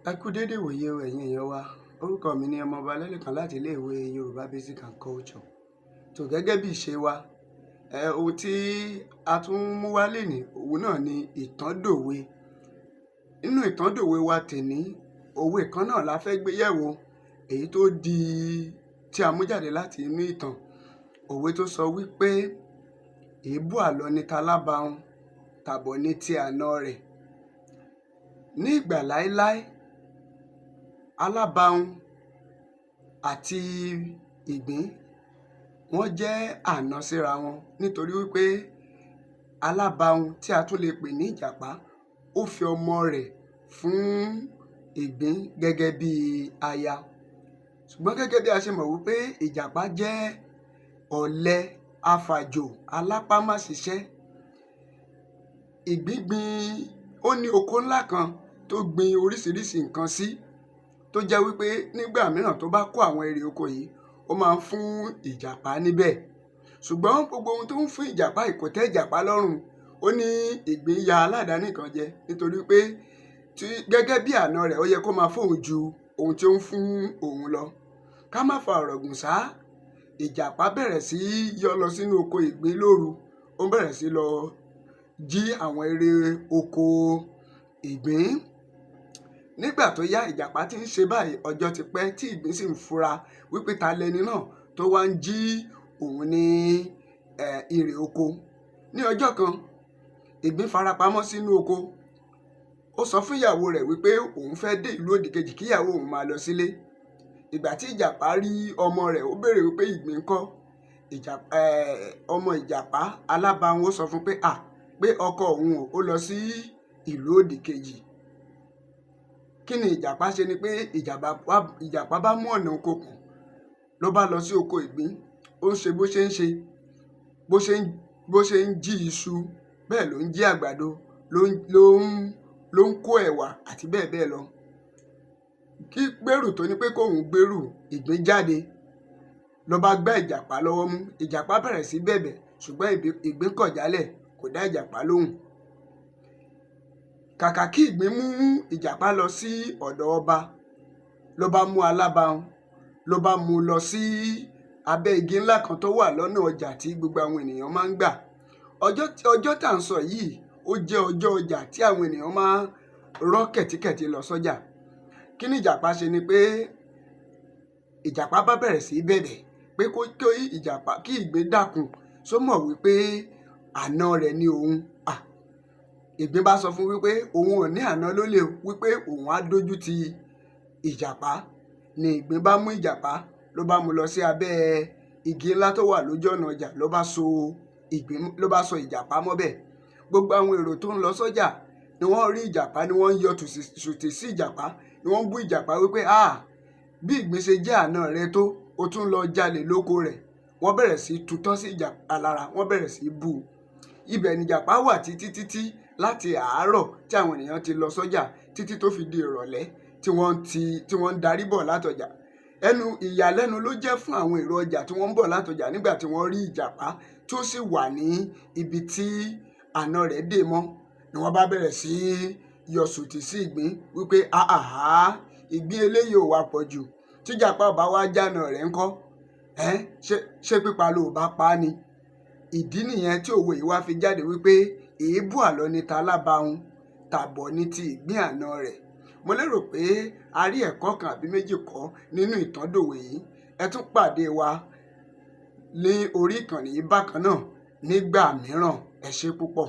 Ẹ kú dédé ìwòyí o, ẹ̀yin èèyàn wa. Orúkọ mi ni Ọmọọba Ọlálékan láti iléèwé Yorùbá Basic and Culture. Tó gẹ́gẹ́ bí ìṣe wa, ohun tí a tún mú wá lénìí, òun náà ni ìtàndòwe. Nínú ìtàndòwe wa tèní, òwe kan náà la fẹ́ gbé yẹ̀wò, èyí tó di tí a mú jáde láti inú ìtàn. Òwe tó sọ wípé èébú àlọ ni talábahun, tàbọ̀ ní ti àna rẹ̀. Ní ìgbà láéláé, alábahun àti ìgbín, wọ́n jẹ́ àna síra wọn, nítorí wípé alábahun, tí a tún lè pè ní ìjàpá, ó fi ọmọ rẹ̀ fún ìgbín gẹ́gẹ́ bí aya. Ṣùgbọ́n gẹ́gẹ́ bí a ṣe mọ̀ wípé ìjàpá jẹ́ ọ̀lẹ, afàjò, alápámáṣiṣẹ́. Ìgbín gbin, ó ní oko ńlá kan tó gbin oríṣiríṣi nǹkan sí, tó jẹ́ wípé nígbà mìíràn, tó bá kó àwọn erè oko yìí, ó máa ń fún ìjàpá níbẹ̀. Ṣùgbọ́n gbogbo ohun tó ń fún ìjàpá yìí kò tẹ́ ìjàpá lọ́rùn. Ó ní ìgbín ya aládàánìkànjẹ, nítorí pé tí gẹ́gẹ́ bí àna rẹ̀, ó yẹ kó máa fóun ju ohun tí ó ń fún òun lọ. Ká má fa ọ̀rọ̀ gùn ṣá, ìjàpá bẹ̀rẹ̀ sí í yọ́ lọ sínú oko ìgbín lóru. Ó bẹ̀rẹ̀ sí lọ jí àwọn erè oko ìgbín. Nígbà tó yá, ìjàpá tí ń ṣe báyìí ọjọ́ ti pẹ́, tí ìgbín sì ń fura wípé ta lẹni náà tó wá ń jí òun ní irè oko. Ní ọjọ́ kan, ìgbín farapamọ́ sínú oko. Ó sọ fún ìyàwó rẹ̀ wípé òun fẹ́ dé ìlú òdìkejì, kíyàwó òun máa lọ sílé. Ìgbà tí ìjàpá rí ọmọ rẹ̀, ó béèrè wípé ìgbín ńkọ́? Ọmọ ìjàpá alábahun, ó sọ fún pé à pé ọkọ òun ó lọ sí ìlú òdìkejì. Kí ni ìjàpá ṣe? Ni pé ìjàpá bá mú ọ̀nà oko pọ̀n, ló bá lọ sí oko ìgbín. Ó ń ṣe bó ṣe ń ṣe, bó ṣe ń jí iṣu, bẹ́ẹ̀ ló ń jí àgbàdo, ló ń kó ẹ̀wà àti bẹ́ẹ̀ bẹ́ẹ̀ lọ. Kí gbèrú tó ní pé kóun gbèrú, ìgbín jáde, ló bá gbá ìjàpá lọ́wọ́ mú. Ìjàpá bẹ̀rẹ̀ sí bẹ̀bẹ̀, ṣùgbọ́n ìgbín kọ̀ jálẹ̀, kò dá ìjàpá lóhùn. Kàkà kí ìgbín mú ìjàpá lọ sí ọ̀dọ̀ ọba, ló bá mú alábahun, ló bá mú un lọ sí abẹ́ igi ńlá kan tó wà lọ́nà ọjà tí gbogbo àwọn ènìyàn máa ń gbà. Ọjọ́ tá à ń sọ yìí, ó jẹ́ ọjọ́ ọjà tí àwọn ènìyàn máa ń rọ́ kẹ̀tíkẹ̀tí lọ sọ́jà. Kí ni ìjàpá ṣe? Ni pé ìjàpá bá bẹ̀rẹ̀ sí bẹ̀bẹ̀ pé kó kí ìjàpá, kí ìgbín dákun, ṣó mọ̀ wípé àna rẹ̀ ni òun? Ìgbín bá sọ fún wípé òun ò ní àna lólè, wípé òun á dójú ti ìjàpá. Ni ìgbín bá mú ìjàpá, ló bá mú lọ sí abẹ́ igi ńlá tó wà lójú ọ̀nà ọjà, ló bá so ìgbín, ló bá so ìjàpá mọ́bẹ̀. Gbogbo àwọn èrò tó ń lọ sọ́jà ni wọ́n rí ìjàpá, ni wọ́n ń yọ sùtì sí ìjàpá, ni wọ́n ń bú ìjàpá wípé ah, bí ìgbín ṣe jẹ́ àna rẹ tó, o tún lọ jalè lóko rẹ̀. Wọ́n bẹ̀rẹ̀ sí tutọ́ sí ìjàpá lára, wọ́n bẹ̀rẹ̀ sí bú u. Ibẹ̀ ni ìjàpá wà títí títí láti àárọ̀ tí àwọn ènìyàn ti lọ sọ́jà títí tó fi di ìrọ̀lẹ́ tí wọ́n ń darí bọ̀ látọjà. Ẹnu ìyàlẹ́nu ló jẹ́ fún àwọn èrò ọjà tí wọ́n ń bọ̀ látọjà nígbà tí wọ́n rí ìjàpá tó sì wà ní ibi tí àna rẹ̀ dè mọ́. Ni wọ́n bá bẹ̀rẹ̀ sí yọ sùtì sí ìgbín wípé àhàhà, ìgbín eléyìí ò wá pọ̀ jù. Tíjàpá ò bá wá jàna rẹ̀ ńkọ́? Ẹ́ ṣé pípa ló bá pa á ni? Ìdí nìyẹn tí òwe yìí wá fi jáde wípé èébú àlọ ni talábahun, tàbọ̀ ní ti ìgbín àna rẹ̀. Mo lérò pé a rí ẹ̀kọ́ kan àbí méjì kọ́ nínú ìtàndòwe yìí. Ẹ tún pàdé wa ní orí ìkànnì yìí bákan náà nígbà mìíràn. Ẹ ṣé púpọ̀.